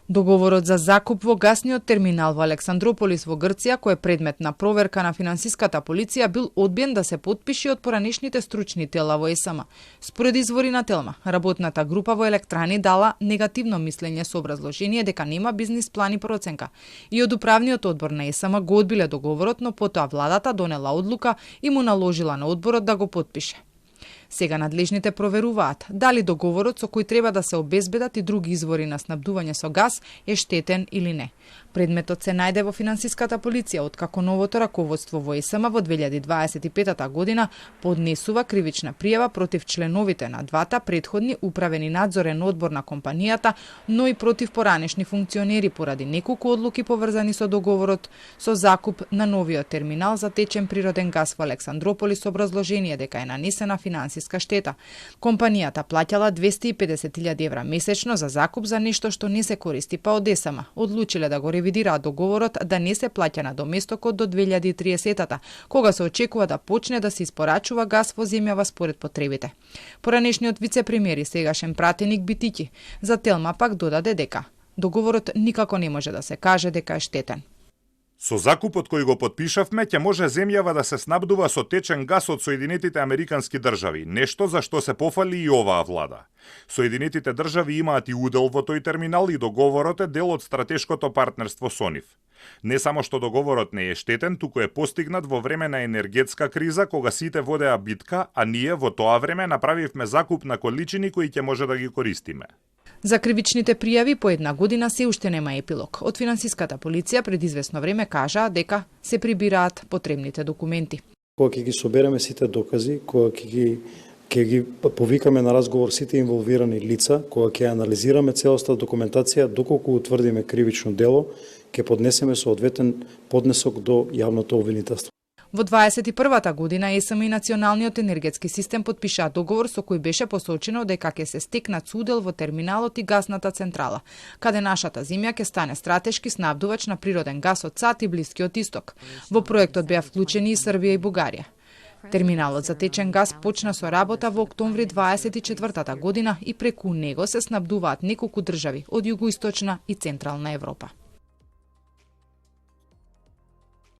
Договорот за закуп во гасниот терминал во Александрополис во Грција, кој е предмет на проверка на финансиската полиција, бил одбиен да се потпише од поранешните стручни тела во ЕСМ. Според извори на Телма, работната група во Електрани дала негативно мислење со образложение дека нема бизнис план и проценка. И од управниот одбор на ЕСМ го одбиле договорот, но потоа владата донела одлука и му наложила на одборот да го потпише. Сега надлежните проверуваат дали договорот со кој треба да се обезбедат и други извори на снабдување со газ е штетен или не. Предметот се најде во финансиската полиција, откако новото раководство во ЕСМ во 2025 година поднесува кривична пријава против членовите на двата претходни управени надзорен одбор на компанијата, но и против поранешни функционери поради неколку одлуки поврзани со договорот со закуп на новиот терминал за течен природен газ во Александрополис со образложение дека е нанесена финансиска штета. Компанијата плаќала 250.000 евра месечно за закуп за нешто што не се користи, па од ЕСМ одлучиле да го ревидираат договорот да не се плаќа на доместокот до 2030-та, кога се очекува да почне да се испорачува газ во земјава според потребите. Поранешниот вице-премиер и сегашен пратеник Битики за Телма пак додаде дека договорот никако не може да се каже дека е штетен. Со закупот кој го потпишавме, ќе може земјава да се снабдува со течен газ од Соединетите Американски држави, нешто за што се пофали и оваа влада. Соединетите држави имаат и удел во тој терминал и договорот е дел од стратешкото партнерство со нив. Не само што договорот не е штетен, туку е постигнат во време на енергетска криза, кога сите водеа битка, а ние во тоа време направивме закуп на количини кои ќе може да ги користиме. За кривичните пријави по една година се уште нема епилог. Од финансиската полиција пред известно време кажаа дека се прибираат потребните документи. Кога ќе ги собереме сите докази, кога ќе ги повикаме на разговор сите инволвирани лица, кога ќе анализираме целоста документација, доколку утврдиме кривично дело, ќе поднесеме соодветен поднесок до јавното обвинителство. Во 21-та година ЕСМ и Националниот енергетски систем потпишаа договор со кој беше посочено дека ќе се стекнат судел во терминалот и гасната централа, каде нашата земја ќе стане стратешки снабдувач на природен газ од САД и Блискиот Исток. Во проектот беа вклучени и Србија и Бугарија. Терминалот за течен газ почна со работа во октомври 24-та година и преку него се снабдуваат неколку држави од југоисточна и централна Европа.